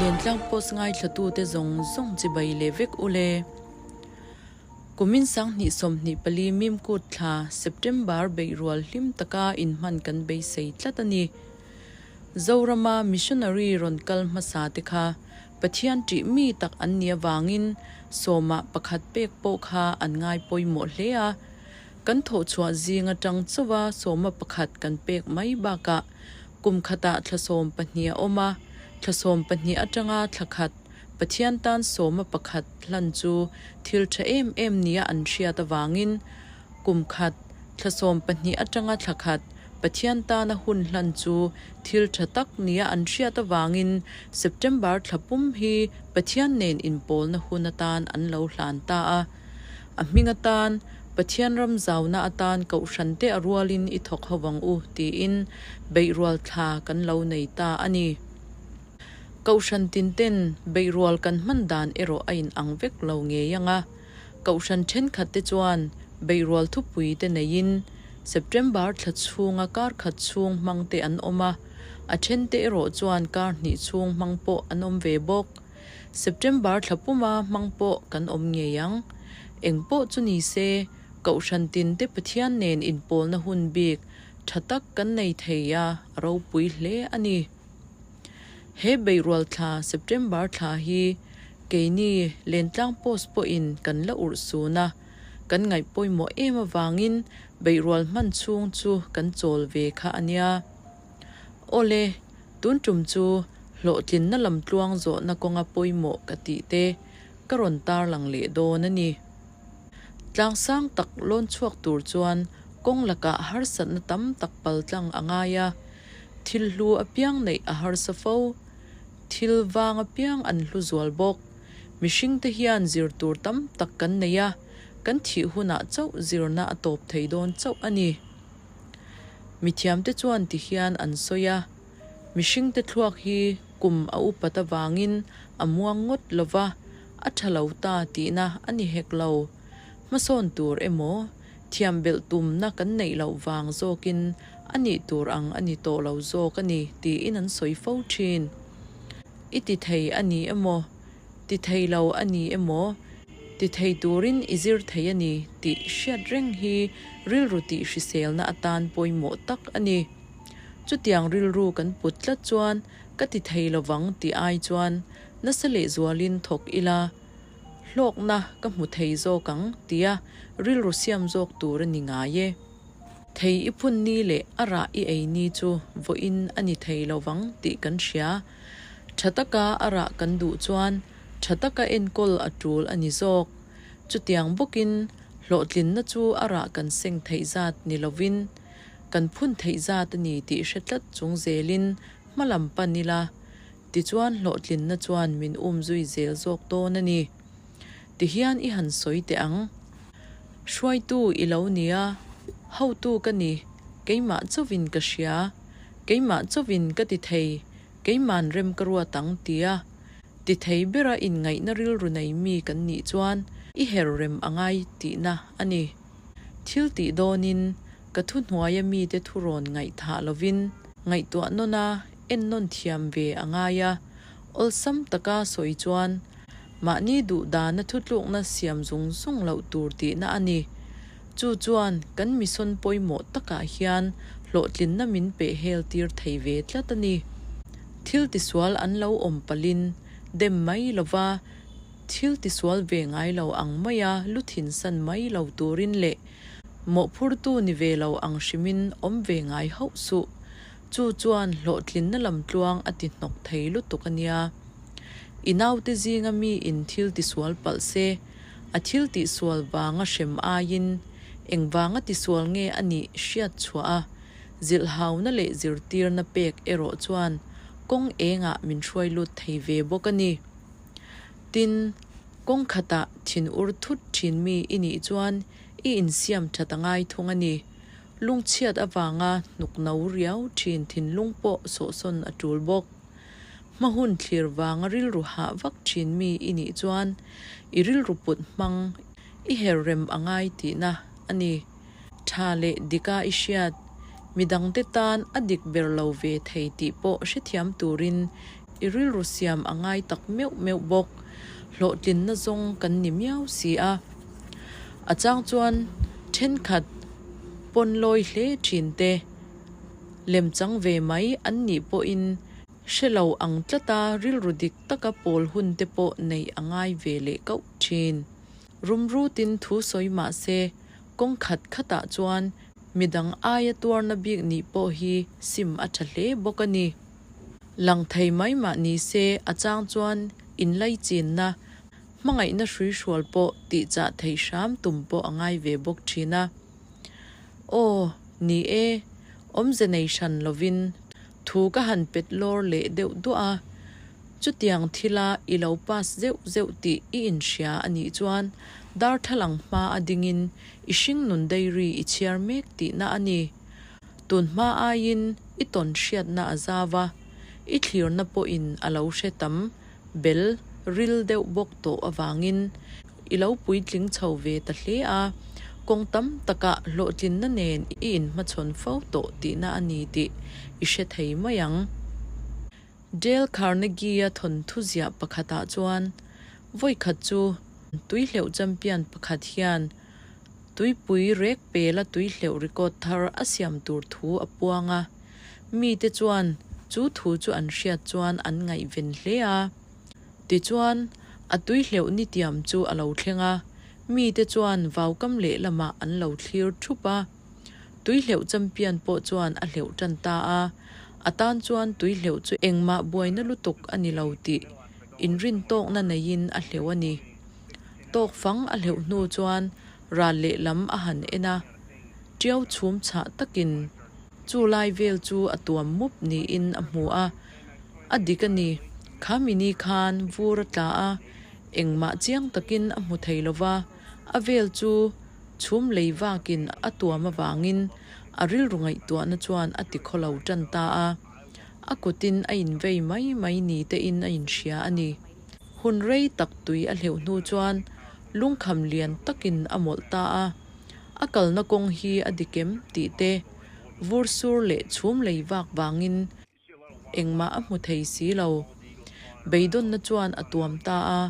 Lentlang post ngaithlatute zawng zawng chibai leh vek u le. Kumin 2024 Mimkut thla, September, beihrual hlim taka inhman kan beisei tlat a ni. Zorama missionary rawn kal hmasa te kha Pathian ṭih mi tak an nih avangin sawmah pakhat pek pawh kha an ngai pawimawh hle a. Kan thawhchhuah zing aṭang chauha sawma pakhat kan pek mai bakah kum khatah thla 12 a awm a, thla 12 aṭanga thla khat Pathian tan sawma pakhat hlan chu thil ṭha em em nia an hriat avangin kum khat thla 12 aṭanga thla khat Pathian tana hun hlan chu thil ṭha tak nia an hriat avangin September thla pum hi Pathian nen inpawlna hun atan an lo hlan ta a. A hming atan, Pathian ram zauna atan kohhrante a rualin i thawk ho vang u tiin beihrual thla kan lo nei ta a ni. Kohhran tinten beihrual kan hman dan erawh a inang vek lo ngei ang a. Kohhran thenkhatte chuan beihrual thupui te neiin September thla chhunga kar khat chhung hmang te an awm a, a thente erawh chuan kar hnih chhung hmang pawh an awm ve bawk. September thla puma hmang pawh kan awm ngei ang. Eng pawh chu ni se, Kohhran tinte Pathian nen inpawlna hun bik tha tak kan nei thei a, a ropui hle a ni. He beihrual thla September thla hi keini Lentlang Post pawhin kan la urh sun a, kan ngaih pawimawh em avangin beihrual hman chhung chu kan chawl ve kha a nia. Awle, tun tum chu hlawhtlinna lamtluang zawhna kawnga pawimawh ka tih te ka rawn tarlang leh dawn a ni. Tlangsang tak lawn chhuak tur chuan kawng lakah harsatna tam tak paltlang a ngai a, Thil hlu apiang neih a harsa fo. Thil vang apiang an hlu zual bawk. Mihringte hian zir tur tam tak kan nei a, kan thih hunah chauh zirna a tawp thei dawn chauh a ni. Mithiamte chuan ti hian an sawi a, mihringte thluak hi kum a upat avangin a muang ngawt lo va, a tha lo ta tihna a ni hek lo. Hmasawn tur emaw, thiam belh tumna kan neih loh vang zawkin a nih tur ang a ni tawh lo zawk a ni tiin an sawi fo thin. I ti thei a ni emaw, ti thei lo a ni emaw, ti thei turin i zir thei a ni tih hriat reng hi rilru tih hriselna atan pawimawh tak a ni. Chutiang rilru kan put tlat chuan ka ti thei lovang tih ai chuan nasa lehzualin thawk ila, Hlawkna ka hmu thei zawk ang tia rilru siam zawk tur a ni ngai e. Thei i phun ni leh a rah i ei ni chu vawiin a ni thei lo vang tih kan hria. Tha taka a rah kan duh chuan tha taka enkawl a tul a ni zawk. Chutiang bawkin hlawhtlinna chu a rah kan seng theih zat ni lovin kan phun theih zat a ni tih hre tlat chung zelin hmalam pan ila Tichuan hlawhtlinna chuan min um zui zel zawk dawn a ni. Tihian i han sawi teh ang. Hruaitu i lo nia, hotu ka ni, keimah chauhin ka hria, keimah chauhin ka ti thei, keiman rem ka ruat ang tia ti thei bera inngaihna rilru nei mi kan nih chuan i her rem a ngai tihna a ni. Thil tih dawnin ka thuhnuaia mite thurawn ngaihthah lovin ngaihtuah nawn a, Ennawn thiam ve a ngai a, awlsam taka sawi chuan mahni duh dana thutlukna siam zung zung loh tur tihna a ni. Chu chuan kan mission pawimawh takah hian hlawhtlinna min peh hel tir thei ve tlat a ni. Thil tisual an lo awm palhin dem mai lova thil tisual ve ngai lo ang maia lu thinsan mai lo turin leh mawhphurtu ni ve lo ang hrimin awm ve ngai hauh suh. Chu chuan hlawhtlinna lamtluang a ti hnawk thei lutuk a nia. I naute zinga mi in thil tisual palh se, a thil tihsual vanga hrem aiin engvanga tisual nge a nih hriat chhuah a, zilhhauna leh zirtirna pek erawh chuan kawng engah min hruai lut thei ve bawk a ni. Tin. Kawng khatah thinur thut thin mi i nih chuan i insiam that a ngai thung a ni. Lungchhiat avanga hnuk no riau thin thinlung pawh sawhsawn a tul bawk. Hma hun thlir vanga rilru hah vak thin mi i nih chuan i rilru put hmang i her rem a ngai tihna a ni. Tha leh dika i hriat, midangte tan a dik ber lo ve thei tih pawh hrethiam turin i rilru siam a ngai tak meuh meuh bawk. Hlawhtlinna zawng kan ni miau si a. A chang chuan thenkhat pawn lawi hle thin te, lemchang ve mai an nih pawhin hre lo ang tlata rilru dik taka pawl hun te pawh neih a ngai ve leh kauh thin. Rumrutin thu sawi mah se, kawng khat khatah chuan midang aia tuarna bik nih pawh hi sim a tha hle bawk a ni. Lang thei mai mah ni se a chang chuan inlaichinna, hmangaihna hruihrual pawh tihchah theih hram tum pawh a ngai ve bawk thin a. Aw, ni e, awmze nei hran lovin thu ka han pet lawr leh deuh duah a, chutiang thila i lo pass zeuh zeuh tih i inhria a nih chuan darthlalang hma a dingin i hringnun diary i chhiar mek tihna a ni. Tun hma aiin i tawn hriatna a zau a, i thlirna pawhin a lo hre tam bel ril deuh bawk tawh avangin i lo puitling chho ve ta hle a, kawng tam takah hlawhtlinna nen i inhmachhawn fo tawh tihna a ni tih i hre thei mai ang. Dale Carnegie-a thawnthu ziah pakhatah chuan vawikhat chu tuihleuh champion pakhat hian tuipui rek pela tuihleuh record thar a siam tur thu a puang a, mite chuan chu thu chu an hriat chuan an ngaihven hle a. Tichuan, a tui hleuh nitiam chu a lo thleng a, mite chuan vaukam lehlamah an lo thlir thup a. Tui hleuh champion pawh chuan a hleuh tan ta a, a tan chuan tui hleuh chu engmah buaina lutuk a ni lo tih inrintawkna neiin a hleuh a ni. Tawk fang a hleuh hnu chuan ral lehlam a han en a, tiau chhum chhah takin chu lai vel chu a tuam mup niin a hmu a. A dik a ni, kha mini khan vur a tla a, engmah chiang takin a hmu thei lo va, a vel chu chhum lei vakin a tuam avangin a rilru ngaihtuahna chuan a ti khaw lo tan ta a, a kutin a invei mai mai ni tein a inhria a ni. Hun rei tak tui a hleuh hnu chuan lungkham lian takin a mawlh ta a, a kalna kawng hi a dik em tih te vur sur leh chhum lei vak vangin Engmah a hmu thei si lo. Beidawnna chuan a tuam ta a,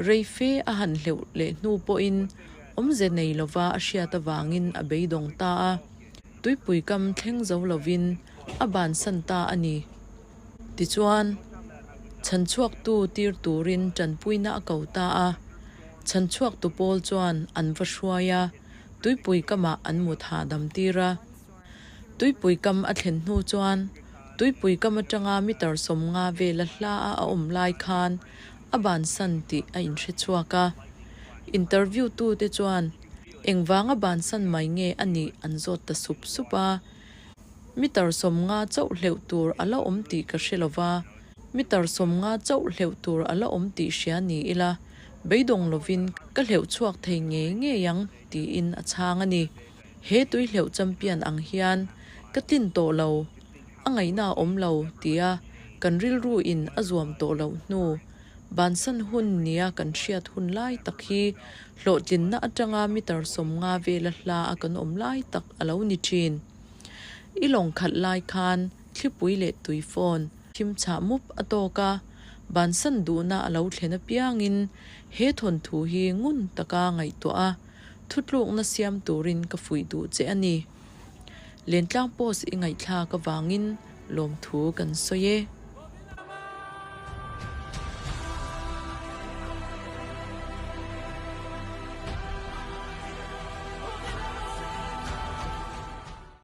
rei fe a han hleuh leh hnu pawhin awmze nei lova a hriat avangin a beidawng ta a, tuipui kam thleng zo lovin a bansan ta a ni. Tichuan, chhanchhuaktu tir turin tanpuina a ko ta a, chhanchhuaktu pawl chuan an va hruai a, tuipui kamah an mut hahdam tir a. Tuipui kam a thlen hnu chuan tuipui kam atanga meter 50 vela hla a a awm lai khan a bansan tih a inhre chhuak a. Interview tu te chuan engvanga bansan mai nge a nih an zawt ta sup sup a. Meter 50 chauh hleuh tur a la awm tih ka hre lova, meter 50 chauh hleuh tur a la awm tih hria ni ila beidawng lovin ka hleuh chhuak thei ngei ngei ang tiin a chhang a ni. He tuihleuh champion ang hian ka tlin tawh lo, a ngaihna a awm lo tia kan rilru in a zuam tawh loh hnu, bansan hun nia kan hriat hun lai tak hi hlawhtlinna atanga meter 50 vela hla a kan awm lai tak a lo ni thin. I lawng khalh lai khan thlipui leh tui phone thim chhah mup a tawk a, bansan duhna a lo thlen apiangin he thawnthu hi ngun taka ngaihtuah a, Thutlukna siam turin ka fuih duh che a ni. Lentlang post i ngaihthlak avangin lawmthu kan sawi e.